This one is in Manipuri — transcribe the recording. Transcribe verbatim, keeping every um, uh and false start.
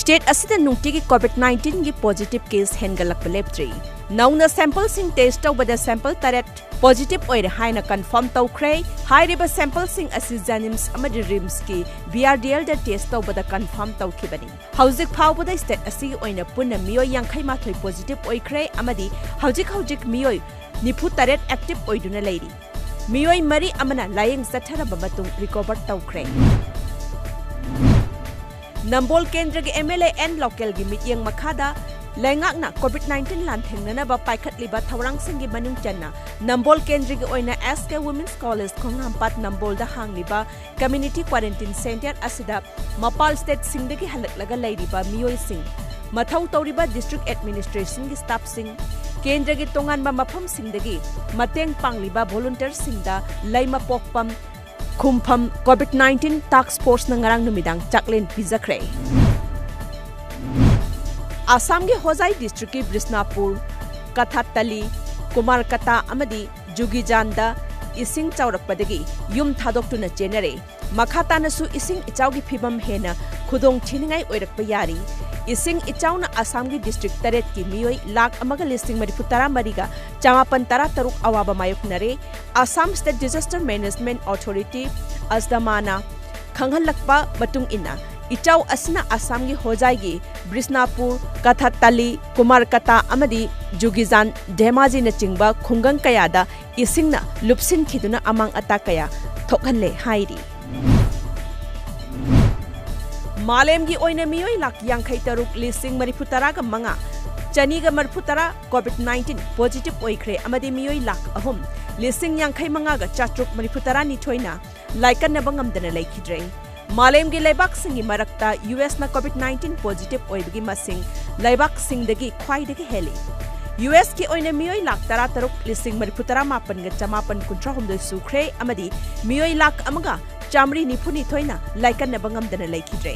State ꯑꯁꯤꯗ ꯅꯨꯡꯇꯤꯒꯤ COVID nineteen ꯒꯤ positive case ꯍꯦꯟꯒꯠꯂꯛꯄ ꯂꯦꯞꯇ꯭ꯔꯤ꯫ ꯅꯧꯅ sample ꯁꯤꯡ test ꯇꯧꯕꯗ sample ꯇꯔꯦꯠ positive ꯑꯣꯏꯔꯦ ꯍꯥꯏꯅ confirm ꯇꯧꯈ꯭ꯔꯦ꯫ ꯍꯥꯏꯔꯤꯕ sample ꯁꯤꯡ ꯑꯁꯤ JNIMS ꯑꯃꯗꯤ RIMS ꯀꯤ BRDL ꯗ test ꯇꯧꯕꯗ confirm ꯇꯧꯈꯤꯕꯅꯤ꯫ ꯍꯧꯖꯤꯛ ꯐꯥꯎꯕꯗ state ꯑꯁꯤꯒꯤ ꯑꯣꯏꯅ ꯄꯨꯟꯅ ꯃꯤꯑꯣꯏ ꯌꯥꯡꯈꯩ ꯃꯥꯊꯣꯏ positive ꯑꯣꯏꯈ꯭ꯔꯦ ꯑꯃꯗꯤ ꯍꯧꯖꯤꯛ ꯍꯧꯖꯤꯛ ꯃꯤꯑꯣꯏ ꯅꯤꯐꯨ ꯇꯔꯦꯠ active ꯑꯣꯏꯗꯨꯅ ꯂꯩꯔꯤ꯫ ꯃꯤꯑꯣꯏ ꯃꯔꯤ ꯑꯃꯅ ꯂꯥꯌꯦꯡ ꯆꯠꯊꯔꯕ ꯃꯇꯨꯡ recover ꯇꯧꯈ꯭ꯔꯦ꯫ ꯅꯝꯕꯣꯜ ꯀꯦꯟꯗ꯭ꯔꯒꯤ MLA ꯑꯦꯟ ꯂꯣꯀꯦꯜꯒꯤ ꯃꯤꯠꯌꯦꯡ ꯃꯈꯥꯗ ꯂꯩꯉꯥꯛꯅ COVID nineteen ꯂꯥꯟꯊꯦꯡꯅꯅꯕ ꯄꯥꯏꯈꯠꯂꯤꯕ ꯊꯧꯔꯥꯡꯁꯤꯡꯒꯤ ꯃꯅꯨꯡ ꯆꯟꯅ ꯅꯝꯕꯣꯜ ꯀꯦꯟꯗ꯭ꯔꯒꯤ ꯑꯣꯏꯅ SK Women's College ꯈꯣꯡꯍꯥꯝꯄꯥꯠ ꯅꯝꯕꯣꯜꯗ ꯍꯥꯡꯂꯤꯕ community quarantine center ꯑꯁꯤꯗ ꯃꯄꯥꯜ state ꯁꯤꯡꯗꯒꯤ ꯍꯜꯂꯛꯂꯒ ꯂꯩꯔꯤꯕ ꯃꯤꯑꯣꯏꯁꯤꯡ, ꯃꯊꯧ ꯇꯧꯔꯤꯕ district administration ꯒꯤ staff ꯁꯤꯡ, ꯀꯦꯟꯗ꯭ꯔꯒꯤ ꯇꯣꯉꯥꯟꯕ ꯃꯐꯝꯁꯤꯡꯗꯒꯤ ꯃꯇꯦꯡ ꯄꯥꯡꯂꯤꯕ volunteer ꯁꯤꯡꯗ ꯂꯩꯃꯄꯣꯛꯄꯝ ꯈꯨꯝꯐꯝ COVID nineteen task force ꯅ ꯉꯔꯥꯡ ꯅꯨꯃꯤꯗꯥꯡ ꯆꯥꯛꯂꯦꯟ ꯄꯤꯖꯈ꯭ꯔꯦ꯫ ꯑꯁꯥꯝꯒꯤ ꯍꯣꯖꯥꯏ district ꯀꯤ ꯕꯤꯁꯅꯥꯄꯨꯔ, ꯀꯊꯥꯇꯂꯤ, ꯀꯨꯃꯥꯔꯀꯇꯥ ꯑꯃꯗꯤ ꯖꯨꯒꯤꯖꯥꯟꯗ ꯏꯁꯤꯡ ꯆꯥꯎꯔꯛꯄꯗꯒꯤ ꯌꯨꯝ ꯊꯥꯗꯣꯛꯇꯨꯅ ꯆꯦꯟꯅꯔꯦ꯫ ꯃꯈꯥ ꯇꯥꯅꯁꯨ ꯏꯁꯤꯡ ꯏꯆꯥꯎꯒꯤ ꯐꯤꯚꯝ ꯍꯦꯟꯅ ꯈꯨꯗꯣꯡ ꯊꯤꯅꯤꯡꯉꯥꯏ ꯑꯣꯏꯔꯛꯄ ꯌꯥꯔꯤ꯫ ꯏꯁꯤꯡ ꯏꯆꯥꯎꯅ ꯑꯁꯥꯝꯒꯤ district ꯇꯔꯦꯠꯀꯤ ꯃꯤꯑꯣꯏ ꯂꯥꯈ ꯑꯃꯒ ꯂꯤꯁꯤꯡ ꯃꯔꯤꯐꯨ ꯇꯔꯥ ꯃꯔꯤꯒ ꯆꯃꯥꯄꯟ ꯇꯔꯥ ꯇꯔꯨꯛ ꯑꯋꯥꯕ ꯃꯥꯌꯣꯛꯅꯔꯦ꯫ Assam State Disaster Management Authority, ꯑꯁꯗꯃꯥꯅ ꯈꯪꯍꯜꯂꯛꯄ ꯃꯇꯨꯡ ꯏꯟꯅ, ꯏꯆꯥꯎ ꯑꯁꯤꯅ ꯑꯁꯥꯝꯒꯤ ꯍꯣꯖꯥꯏꯒꯤ ꯕꯤꯁꯅꯥꯄꯨꯔ, ꯀꯊꯥꯇꯂꯤ, ꯀꯨꯃꯥꯔꯀꯇꯥ ꯑꯃꯗꯤ ꯖꯨꯒꯤꯖꯥꯟ, ꯙꯦꯃꯥꯖꯤꯅꯆꯤꯡꯕ ꯈꯨꯡꯒꯪ ꯀꯌꯥꯗ ꯏꯁꯤꯡꯅ ꯂꯨꯞꯁꯤꯟꯈꯤꯗꯨꯅ ꯑꯃꯥꯡ ꯑꯇꯥ ꯀꯌꯥ ꯊꯣꯛꯍꯜꯂꯦ ꯍꯥꯏꯔꯤ꯫ ꯃꯥꯂꯦꯝꯒꯤ ꯑꯣꯏꯅ ꯃꯤꯑꯣꯏ ꯂꯥꯈ ꯌꯥꯡꯈꯩ ꯇꯔꯨꯛ ꯂꯤꯁꯤꯡ ꯃꯔꯤꯐꯨ ꯇꯔꯥꯒ ꯃꯉꯥ ꯆꯅꯤꯒ ꯃꯔꯤꯐꯨ ꯇꯔꯥ COVID nineteen positive ꯑꯣꯏꯈ꯭ꯔꯦ ꯑꯃꯗꯤ ꯃꯤꯑꯣꯏ ꯂꯥꯈ ꯑꯍꯨꯝ ꯂꯤꯁꯤꯡ ꯌꯥꯡꯈꯩ ꯃꯉꯥꯒ ꯆꯥꯇ꯭ꯔꯨꯛ ꯃꯔꯤꯐꯨ ꯇꯔꯥꯅꯤꯊꯣꯏꯅ ꯂꯥꯏꯀꯠꯅꯕ ꯉꯝꯗꯅ ꯂꯩꯈꯤꯗ꯭ꯔꯦ꯫ ꯃꯥꯂꯦꯝꯒꯤ ꯂꯩꯕꯥꯛꯁꯤꯡꯒꯤ ꯃꯔꯛꯇ US ꯅ COVID nineteen positive ꯑꯣꯏꯕꯒꯤ ꯃꯁꯤꯡ ꯂꯩꯕꯥꯛꯁꯤꯡꯗꯒꯤ ꯈ꯭ꯋꯥꯏꯗꯒꯤ ꯍꯦꯜꯂꯤ꯫ US ꯀꯤ ꯑꯣꯏꯅ ꯃꯤꯑꯣꯏ ꯂꯥꯈ ꯇꯔꯥ ꯇꯔꯨꯛ ꯂꯤꯁꯤꯡ ꯃꯔꯤꯐꯨ ꯇꯔꯥ ꯃꯥꯄꯟꯒ ꯆꯃꯥꯄꯟ ꯀꯨꯟꯊ꯭ꯔꯥ ꯍꯨꯝꯗꯣꯏ ꯁꯨꯈ꯭ꯔꯦ ꯑꯃꯗꯤ ꯃꯤꯑꯣꯏ ꯂꯥꯈ ꯑꯃꯒ ꯆꯥꯃꯔꯤ ꯅꯤꯐꯨ ꯅꯤꯊꯣꯏꯅ ꯂꯥꯏꯀꯠꯅꯕ ꯉꯝꯗꯅ ꯂꯩꯈꯤꯗ꯭ꯔꯦ꯫